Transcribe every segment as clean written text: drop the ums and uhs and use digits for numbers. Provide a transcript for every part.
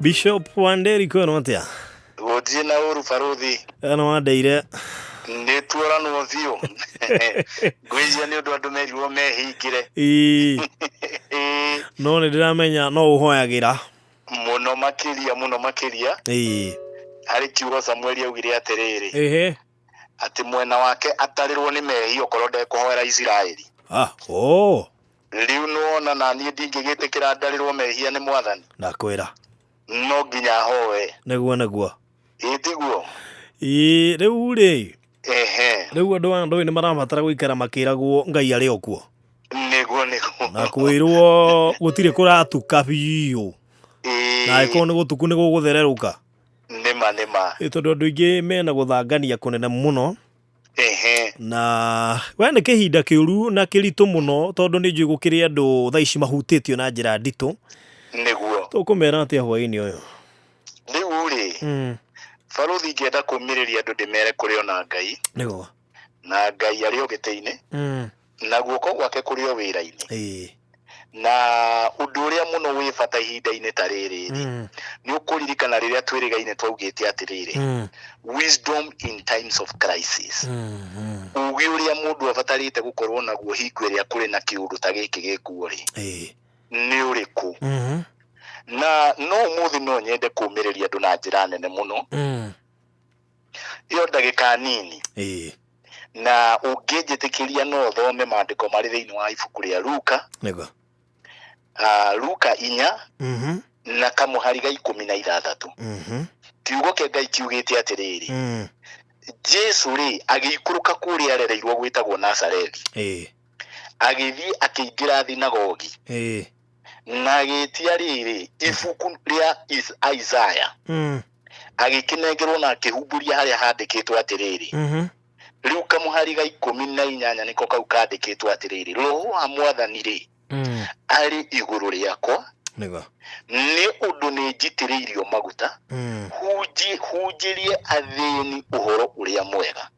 Bishop Wanderi kwĩrwo atĩa? Gũtirĩ na ũru barũthi. Ĩno wandeire. Nĩ tuoranwo biũ. Ngwĩciria nĩ ũndũ andũ merirwo mehingĩre. Ĩĩ. No nĩ ndĩramenya no ũhoyagĩra. Mũno makĩria, mũno makĩria. Ĩĩ. Harĩ kiugo Samueli augire atĩrĩrĩ. Ĩhĩ. Atĩ mwena wake atarĩrwo nĩ mehia okorwo ndekũhoera Isiraeli. Ah, oh. Rĩu nĩwona naniĩ ndingĩgĩtĩkĩra ndarĩrwo mehia nĩ Mwathani. Ndakwĩra. No nginya hoe. Nĩguo nĩguo. Ĩ tiguo? Ĩĩ rĩu rĩ. Ehe. Rĩu andũ aya ndũĩ nĩ marabatara gũikara makĩragwo Ngai arĩ o kuo. Nĩguo nĩguo. Na kwĩrwo gũtirĩ kũratuka biũ. Ĩĩ. Na angĩkorwo nĩ gũtuku nĩ gũgũthererũka. Nĩma nĩma. Ĩ tondũ andũ aingĩ mena gũthangania kũnene mũno. Ehe. Na we nĩ kĩhinda kĩũru na kĩritũ mũno tondũ nĩ njũĩ gũkĩrĩ andũ thaa ici mahutĩtio na njĩra nditũ. Nĩguo. Tũkũmera atĩa hwaĩ-inĩ ũyũ? Rĩu rĩ, barũthi ingĩenda kũmĩrĩria andũ ndĩmere kũrĩ ona Ngai. Nĩguo. Na Ngai arĩ o gĩtĩ-inĩ. Na guoko gwake kũrĩ o wĩra-inĩ. Ĩĩ. Na ũndũ ũrĩa mũno wĩ bata ihinda-inĩ ta rĩrĩ rĩ, nĩ ũkũririkana rĩrĩa twĩrĩgaine twaugĩte atĩrĩrĩ, wisdom in times of crisis. Ũgĩ ũrĩa mũndũ abatarĩte gũkorwo naguo hingo ĩrĩa kũrĩ na kĩũndũ ta gĩkĩ gĩkuo rĩ, nĩ ũrĩkũ? Na no ũmũthĩ no nyende kũũmĩrĩria andũ na njĩra nene mũno. Ĩyo ndagĩka nini. Na ũngĩnjĩtĩkĩria no thome maandĩko marĩ thĩinĩ wa ibuku rĩa Luka. Nĩguo. Luka 4 na kamũhari ga 16. Kiugo kĩa Ngai kiugĩte atĩrĩrĩ, Jesu rĩ agĩikũrũka kũrĩa arereirwo gwĩtagwo Nazarethi. Agĩthiĩ akĩingĩra thinagogi. Na agĩtia rĩrĩ ibuku rĩa Isaiah. Agĩkĩnengerwo na akĩhumbũria harĩa handĩkĩtwo atĩrĩrĩ. Rĩu kamũhari ga 18 nĩko kau kandĩkĩtwo atĩrĩrĩ, Roho wa Mwathani rĩ, arĩ igũrũ rĩakwa, Nĩguo. nĩ ũndũ nĩ njitĩrĩirio maguta, hunjĩrie athĩni ũhoro ũrĩa mwega.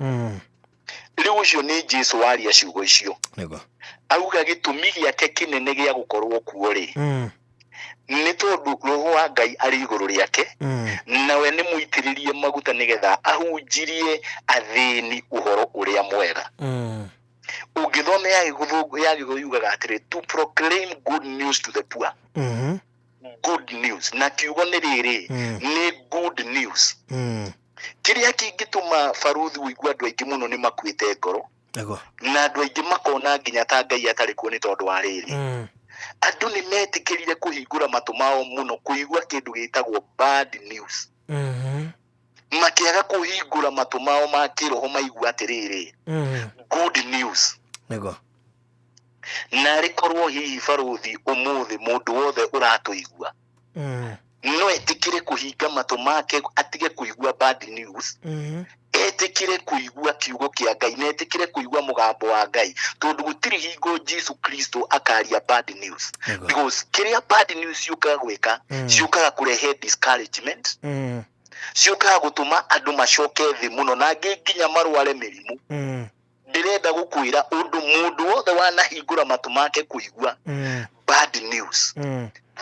Rĩu ũcio nĩ Jesu waria ciugo icio. Nĩguo. Auga gĩtũmi gĩake kĩnene gĩa gũkorwo kuo rĩ, nĩ tondũ Roho wa Ngai arĩ igũrũ rĩake, nawe nĩ mũitĩrĩrie maguta nĩgetha ahunjirie athĩni ũhoro ũrĩa mwega. Ũngĩthoma ya Gĩthũngũ, ya Gĩthũngũ yugaga atĩrĩ, to proclaim good news to the poor. Good news. Na kiugo nĩ rĩrĩ, nĩ good news. Kĩrĩa kĩngĩtũma barũthi ũigue andũ aingĩ mũno nĩ makuĩte ngoro. Nĩguo. Na andũ aingĩ makona nginya ta Ngai atarĩ kuo nĩ tondũ wa rĩrĩ. Andũ nĩ metĩkĩrire kũhingũra matũ mao mũno kũigua kĩndũ gĩtagwo bad news. Makĩaga kũhingũra matũ mao ma kĩroho maigua atĩrĩrĩ, good news. Nĩguo. Na rĩkorwo hihi barũthi ũmũthĩ mũndũ wothe ũratũigua no etĩkĩre kũhinga matũ make atige kũigua bad news, etĩkĩre kũigua kiugo kĩa Ngai na etĩkĩre kũigua mũgambo wa Ngai, tondũ gũtirĩ hingo Jesu Kristo akaria bad news. Because kĩrĩa bad news ciũkaga gwĩka, ciũkaga kũrehe discouragement, ciũkaga gũtũma andũ macoke thĩ mũno na angĩ nginya marware mĩrimũ. Ndĩrenda gũkwĩra ũndũ mũndũ wothe wanahingũra matũ make kũigua bad news,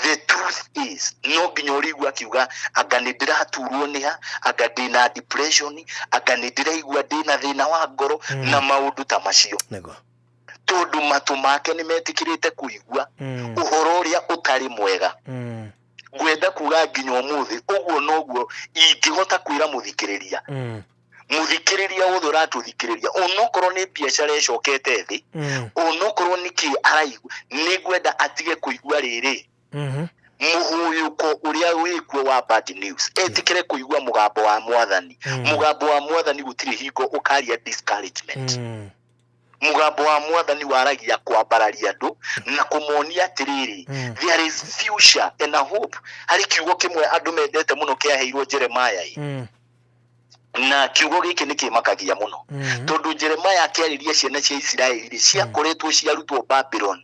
the truth is no nginya ũrĩigua akiuga anga nĩ ndĩraturwo nĩ ha, anga ndĩna depression, anga nĩ ndĩraigua ndĩna thĩna wa ngoro na maũndũ ta macio. Nĩguo. Tondũ matũ make nĩ metĩkĩrĩte kũigua ũhoro ũrĩa ũtarĩ mwega. Ngwenda kuga nginya ũmũthĩ ũguo noguo ingĩhota kwĩra mũthikĩrĩria. Mũthikĩrĩria wothe ũratũthikĩrĩria, onokorwo nĩ biacara ĩcokete thĩ, onokorwo nĩ kĩ araigua, nĩ ngwenda atige kũigua rĩrĩ mũhũyũko ũrĩa wĩkuo wa bad news, etĩkĩre kũigua mũgambo wa Mwathani. Mũgambo wa Mwathani gũtirĩ hingo ũkaria discouragement. Mũgambo wa Mwathani waragia kwambararia andũ na kũmonia atĩrĩrĩ, there is future and a hope. Harĩ kiugo kĩmwe andũ mendete mũno kĩaheirwo Jeremiah, na kiugo gĩkĩ nĩ kĩmakagia mũno, tondũ Jeremiah akĩarĩria ciana cia Isiraeli rĩ, ciakoretwo ciarutwo Babylon.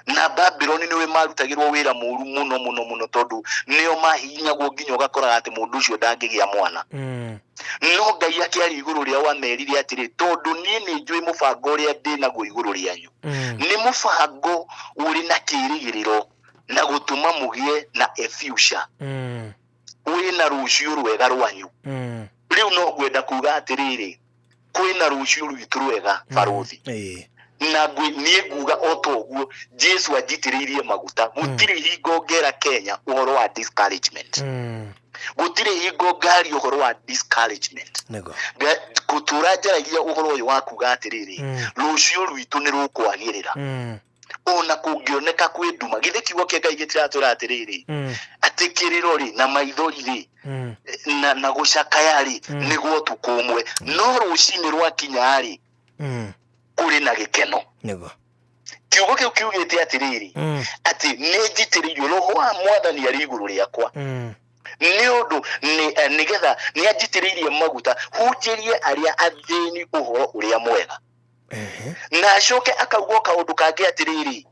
Na Babylon nĩwe marutagĩrwo wĩra mũru mũno mũno mũno, tondũ nĩo mahihinyagwo nginya ũgakoraga atĩ mũndũ ũcio ndangĩgĩa mwana. No Ngai akĩaria igũrũ rĩao amerire atĩrĩ, tondũ niĩ nĩ njũĩ mũbango ũrĩa ndĩ naguo igũrũ rĩanyu, nĩ mũbango ũrĩ na kĩĩrĩgĩrĩro Na gũtũma mũgĩe na a future. Kwĩna rũciũ rwega rwanyu. Rĩu no ngwenda kuga atĩrĩrĩ, kwĩna rũciũ rwitũ rwega, barũthi. Na niĩ nguga o ta ũguo Jesu anjitĩrĩirie maguta, gũtirĩ hingo ngera Kenya ũhoro wa discouragement. Gũtirĩ hingo ngaria ũhoro wa discouragement. Ngũtũra njaragia ũhoro ũyũ wa kuga atĩrĩrĩ, rũciũ rwitũ nĩ rũkwagĩrĩra. Ona kũngĩoneka kwĩ nduma, githĩ kiugo kĩa Ngai gĩtiratwĩra atĩrĩrĩ, atĩ kĩrĩro rĩ na maithori rĩ na gũcakaya rĩ nĩguo ũtukũ ũmwe, no rũcinĩ rwakinya rĩ, kũrĩ na gĩkeno. Kiugo kĩu kiugĩte atĩrĩrĩ, atĩ nĩ njitĩrĩirio roho wa Mwathani arĩ igũrũ rĩakwa, nĩ ũndũ nĩgetha nĩ anjitĩrĩirie maguta hunjĩrie arĩa athĩni ũhoro ũrĩa mwega. Na acoke akauga kaũndũ kangĩ atĩrĩrĩ,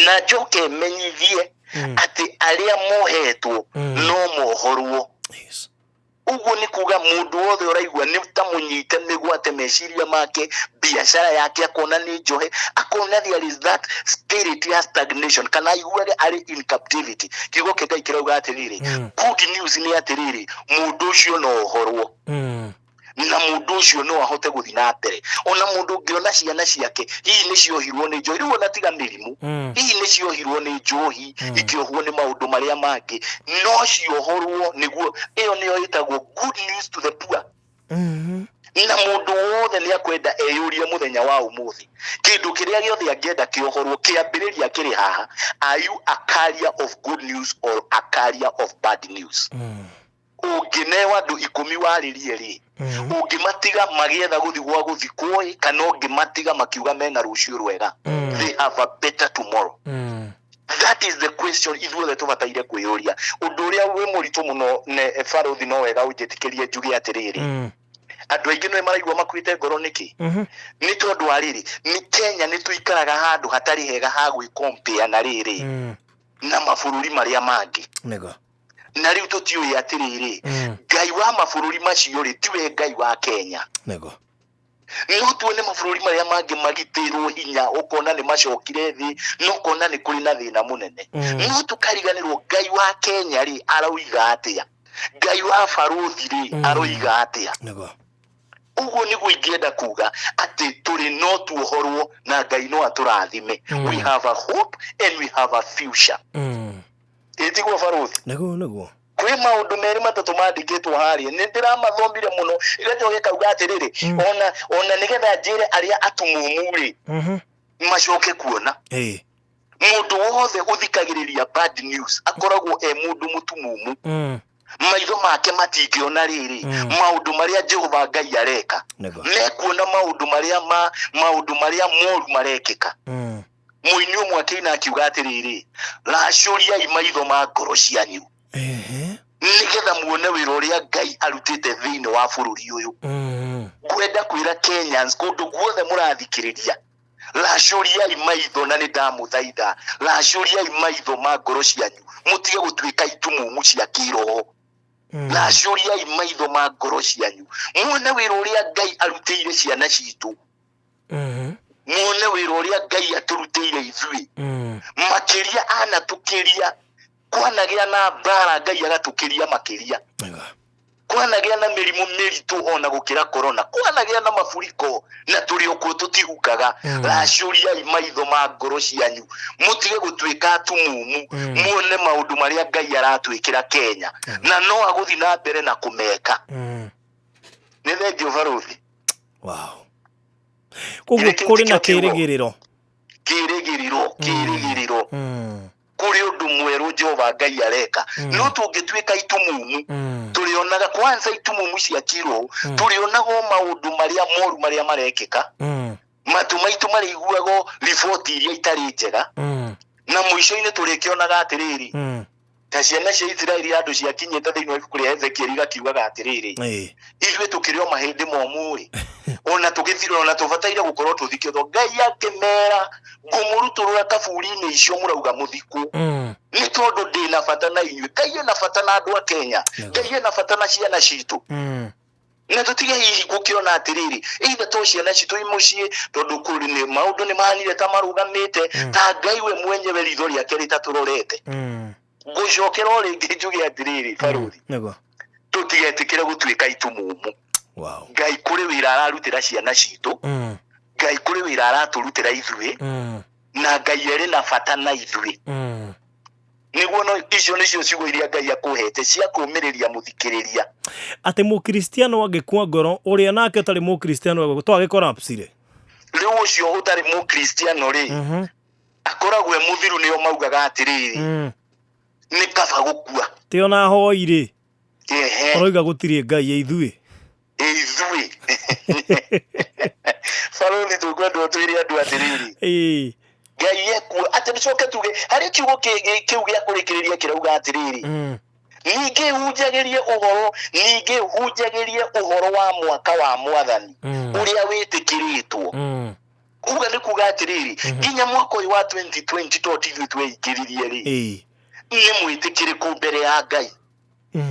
na njoke menyithie atĩ arĩa mohetwo no mohorwo. Ũguo nĩ kuga mũndũ wothe ũraigua nĩ ta mũnyite mĩgwate meciria make, biacara yake akona nĩ njohe, akona there is that spirit ya stagnation, kana aiguage arĩ in captivity, kiugo kĩa Ngai kĩrauga atĩrĩrĩ, good news nĩ atĩrĩrĩ, mũndũ ũcio no ohorwo. Na mũndũ ũcio no ahote gũthiĩ na mbere. Ona mũndũ ũngĩona ciana ciake hihi nĩ ciohirwo nĩ njohi, rĩu ona tiga mĩrimũ, hihi nĩ ciohirwo nĩ njohi, ikĩohwo nĩ maũndũ marĩa mangĩ, no ciohorwo. Nĩguo ĩyo nĩyo ĩtagwo good news to the poor. Na mũndũ wothe nĩ akwenda eyũrie mũthenya wa ũmũthĩ, kĩndũ kĩrĩa gĩothe angĩenda kĩohorwo, kĩambĩrĩria kĩrĩ haha: are you a carrier of good news or a carrier of bad news? Ũngĩneo andũ 10 warĩrie rĩ, ũngĩmatiga magĩetha gũthi gwa gũthikwo ĩ, kana ũngĩmatiga makiuga mena rũciũ rwega, they have a better tomorrow? That is the question ithuothe tũbataire kwĩyũria. Ũndũ ũrĩa wĩ mũritũ mũno ne barũthi, no wega ũnjĩtĩkĩrie njuge atĩrĩrĩ, andũ aingĩ nĩ maraigua makuĩte ngoro. Nĩkĩ? Nĩ tondũ wa rĩrĩ, nĩ Kenya nĩ tũikaraga handũ hatarĩ hega ha gwĩkompea na rĩrĩ na mabũrũri marĩa mangĩ. Na rĩu tũtiũĩ atĩrĩrĩ, Ngai wa mabũrũri macio rĩ, tiwe Ngai wa Kenya. No tuone mabũrũri marĩa mangĩ magitĩrwo hinya, ũkona nĩ macokire thĩ, no ũkona nĩ kũrĩ na thĩna mũnene. No tũkariganĩrwo Ngai wa Kenya rĩ, aroiga atĩa? Ngai wa barũthi rĩ, aroiga atĩa? Ũguo nĩguo ingĩenda kuga atĩ tũrĩ no tuohorwo na Ngai no atũrathime. We have a hope and we have a future. Ĩtiguo, barũthi? Nĩguo, nĩguo. Kwĩ maũndũ merĩ matatũ mandĩkĩtwo harĩa, nĩ ndĩramathomire mũno, gĩgacoka gĩkauga atĩrĩrĩ, ona nĩgetha njĩre arĩa atumumu rĩ, macoke kuona. Mũndũ wothe ũthikagĩrĩria bad news akoragwo e mũndũ mũtumumu. Maitho make matingĩona rĩrĩ, maũndũ marĩa Jehova Ngai areka. Mekuona maũndũ marĩa ma maũndũ marĩa moru marekĩka. Mũini ũmwe akĩina akiuga atĩrĩrĩ, racũriai maitho ma ngoro cianyu, nĩgetha muone wĩra ũrĩa Ngai arutĩte thĩinĩ wa bũrũri ũyũ. Ngwenda kwĩra Kenyans kũndũ guothe mũrathikĩrĩria, racũriai maitho, na nĩ ndamũthaitha, racũriai maitho ma ngoro cianyu, mũtige gũtuĩka itumumu cia kĩroho. Racũriai maitho ma ngoro cianyu, muone wĩra ũrĩa Ngai arutĩire ciana citũ. Muone wĩra ũrĩa Ngai atũrutĩire ithuĩ. Makĩria anatũkĩria, kwanagĩa na mbara, Ngai agatũkĩria makĩria. Kwanagĩa na mĩrimũ mĩritũ ona gũkĩra corona, kwanagĩa na maburiko, na tũrĩ o kuo tũtihukaga. Racũriai maitho ma ngoro cianyu, mũtige gũtuĩka atumumu. Muone maũndũ marĩa Ngai aratwĩkĩra Kenya, na no agũthi na mbere na kũmeka. Nĩ thengio, barũthi. Wow, koguo Githĩ kĩu kũrĩ na tikĩo kiugo? kĩrĩgĩrĩro. Kĩrĩgĩrĩro, kĩrĩgĩrĩro. Kũrĩ ũndũ mwerũ Jehova Ngai areka. No tũngĩtuĩka itumumu, tũrĩonaga kwanza itumumu cia kĩroho, tũrĩonaga o maũndũ marĩa moru marĩa marekĩka. Matũ maitũ marĩiguaga riboti iria itarĩ njega, na mũico-inĩ tũrĩkĩonaga atĩrĩrĩ, ta ciana cia Isiraeli handũ ciakinyĩte thĩinĩ wa ibuku rĩa Ezekiel igakiugaga atĩrĩrĩ, ithuĩ tũkĩrĩ o mahĩndĩ momũ-ĩ, ona tũgĩthira, ona tũbataire gũkorwo tũthikĩtwo. Ngai akĩmera, ngũmũrutũrũra kaburi-inĩ icio mũrauga mũthikwo, nĩ tondũ ndĩna bata na inyuĩ. Ngai ena bata na andũ a Kenya. Ngai ena bata na ciana citũ. Na tũtige hihi gũkĩona atĩrĩrĩ, either to ciana citũ i mũciĩ, tondũ kũrĩ nĩ maũndũ nĩ mahanire ta marũgamĩte, ta Ngai we mwenyewe ritho rĩake rĩtatũrorete. Ngũcokera o rĩngĩ njuge atĩrĩrĩ, barũthi, tũtigetĩkĩre gũtuĩka itumumu. Ngai kũrĩ wĩra ararutĩra ciana citũ, Ngai kũrĩ wĩra aratũrutĩra ithuĩ, na Ngai erĩ na bata na ithuĩ. Nĩguo no icio nĩcio ciugo iria Ngai akũhete cia kũũmĩrĩria mũthikĩrĩria. Atĩ mũkristiano angĩkua ngoro, ũrĩa nake ũtarĩ mũkristiano to agĩkorapsire. Rĩu ũcio ũtarĩ mũkristiano rĩ, akoragwo e mũthiru, nĩo maugaga atĩrĩrĩ, nĩ kaba gũkua. Ti ona hoi rĩ, ũroiga gũtirĩ Ngai, ĩ ithuĩ. Ithuĩ barũthi tũkwenda ũtwĩre andũ atĩrĩrĩ, Ngai ekuo atĩ nĩcoke tuge harĩ kiugo kĩu gĩa kũrĩkĩrĩria kĩrauga atĩrĩrĩ, ningĩ hunjagĩrie ũhoro, ningĩ hunjagĩrie ũhoro wa mwaka wa Mwathani ũrĩa wĩtĩkĩrĩtwo. Uga nĩ kuga atĩrĩrĩ, nginya mwaka ũyũ wa 2020 to ti ithuĩ tweingĩririe rĩ, nĩ mwĩtĩkĩrĩku mbere ya Ngai.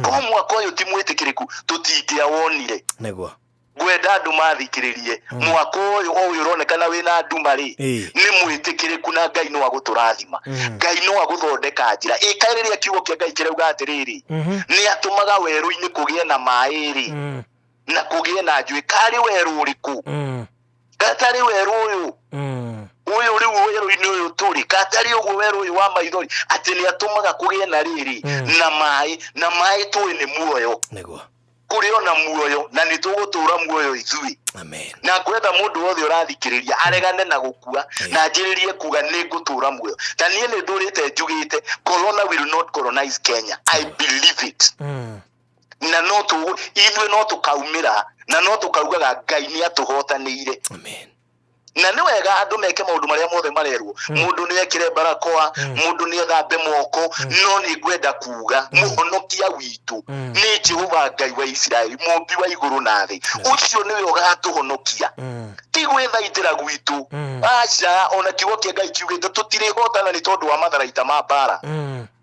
Ko mwaka ũyũ ti mwĩtĩkĩrĩku, tũtingĩawonire. Nĩguo. Ngwenda andũ mathikĩrĩrie, mwaka ũyũ o ũyũ ũronekana wĩna nduma rĩ, nĩ mwĩtĩkĩrĩku na Ngai no agũtũrathima. Ngai no agũthondeka njĩra ĩka rĩrĩa kiugo kĩa Ngai kĩrauga atĩrĩrĩ, nĩ atũmaga werũ-inĩ kũgĩe na maĩ rĩ, na kũgĩe na njũĩ. Karĩ werũ ũrĩkũ? Gatarĩ werũ ũyũ, ũyũ rĩu werũ-inĩ ũyũ tũrĩ, gatarĩ ũguo werũ ũyũ wa maithori, atĩ nĩ atũmaga kũgĩe na rĩrĩ, na maĩ, na maĩ tũĩ nĩ muoyo. Nĩguo. Kũrĩ ona muoyo na nĩ tũgũtũra muoyo ithuĩ. Amen. Na ngwenda mũndũ wothe ũrathikĩrĩria aregane na gũkua, na anjĩrĩrie kuga nĩ ngũtũra muoyo. Ta niĩ nĩ ndũrĩte njugĩte, corona will not colonize Kenya. I believe it. Na no tũ ithuĩ no tũkaumĩra na no tũkaugaga Ngai nĩ atũhotanĩire. Amen. Na nĩ wega andũ meke maũndũ marĩa mothe marerwo, mũndũ nĩ ekĩre barakoa, mũndũ nĩ ethambe moko, no nĩ ngwenda kuga mũhonokia witũ nĩ Jehova Ngai wa Isiraeli, mũmbi wa igũrũ na thĩ. Ũcio nĩwe ũgatũhonokia, ti gwĩthaitĩra gwitũ. Aca, ona kiugo kĩa Ngai kiugĩte tũtirĩhotana nĩ tondũ wa matharaita ma mbara,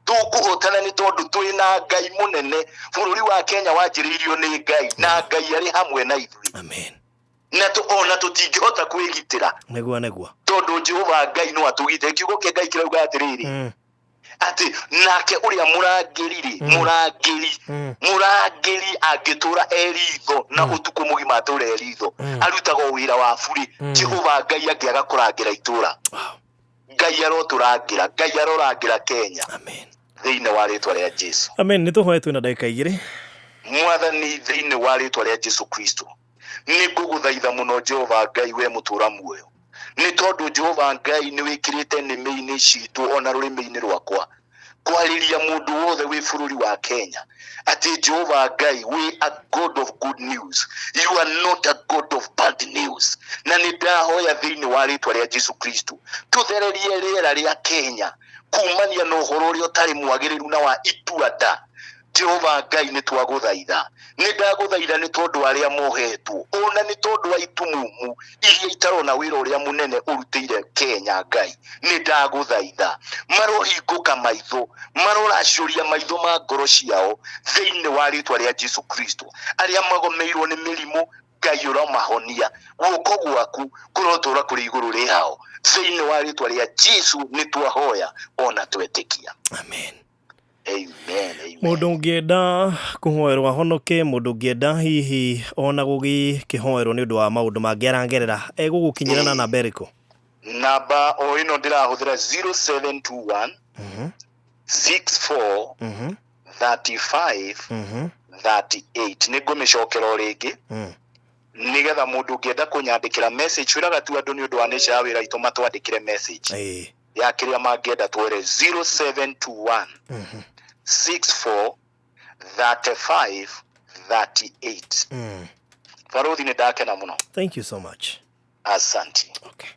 tũkũhotana nĩ tondũ twĩ na Ngai mũnene. Bũrũri wa Kenya wanjĩrĩirio nĩ Ngai, na Ngai arĩ hamwe na ithuĩ. Amen. Na ona tũtingĩhota kwĩgitĩra. Nĩguo, nĩguo. Tondũ Jehova Ngai no atũgitĩre. Kiugo kĩa Ngai kĩrauga atĩrĩrĩ, atĩ nake ũrĩa mũrangĩri rĩ, mũrangĩri, mũrangĩri angĩtũra e ritho na ũtukũ mũgima atũre e ritho, arutaga o wĩra wa burĩ. Jehova Ngai angĩaga kũrangĩra itũra, Ngai arotũrangĩra, Ngai arorangĩra Kenya. Amen. Thĩinĩ wa rĩtwa rĩa Jesu. Amen. Nĩ tũhoe, twĩna ndagĩka 2. Mwathani, thĩinĩ wa rĩtwa rĩa Jesu Kristo, nĩ ngũgũthaitha mũno Jehova Ngai, we mũtũra muoyo, nĩ tondũ Jehova Ngai nĩ wĩkĩrĩte nĩmĩ-inĩ citũ ona rũrĩmĩ-inĩ rwakwa kwarĩria mũndũ wothe wĩ bũrũri wa Kenya atĩ Jehova Ngai, we a God of good news, you are not a God of bad news. Na nĩ ndahoya thĩinĩ wa rĩtwa rĩa Jesu Kristo, tũthererie rĩera rĩa Kenya kumania na ũhoro ũrĩa ũtarĩ mwagĩrĩru na wa itua nda. Jehova Ngai, nĩ twagũthaitha, nĩ ndagũthaitha nĩ tondũ arĩa mohetwo, ona nĩ tondũ wa itumumu iria itarona wĩra ũrĩa mũnene ũrutĩire Kenya. Ngai, nĩ ndagũthaitha, marohingũka maitho, maroracũria maitho ma ngoro ciao thĩinĩ wa rĩtwa rĩa Jesu Kristo. Arĩa magomeirwo nĩ mĩrimũ, Ngai ũromahonia, guoko gwaku kũrotũra kũrĩ igũrũ rĩao thĩinĩ wa rĩtwa rĩa Jesu. Nĩ twahoya ona twetĩkia. Amen. Amen, amen. Mũndũ ũngĩenda kũhoerwo ahonoke, mũndũ ũngĩenda hihi ona gũgĩkĩhoerwo nĩ ũndũ wa maũndũ mangĩ arangerera, egũgũkinyĩra na namba ĩrĩkũ? Namba o ĩno ndĩrahũthĩra, 0721 64 35 38. Nĩ ngũmĩcokera o rĩngĩ, nĩgetha mũndũ ũngĩenda kũnyandĩkĩra message, twĩraga tu andũ nĩ ũndũ wa nature ya wĩra witũ matwandĩkĩre message ya kĩrĩa mangĩenda twere, 0721 64 35 38. Barũthi, nĩ ndakena mũno. Thank you so much. Asante. Okay.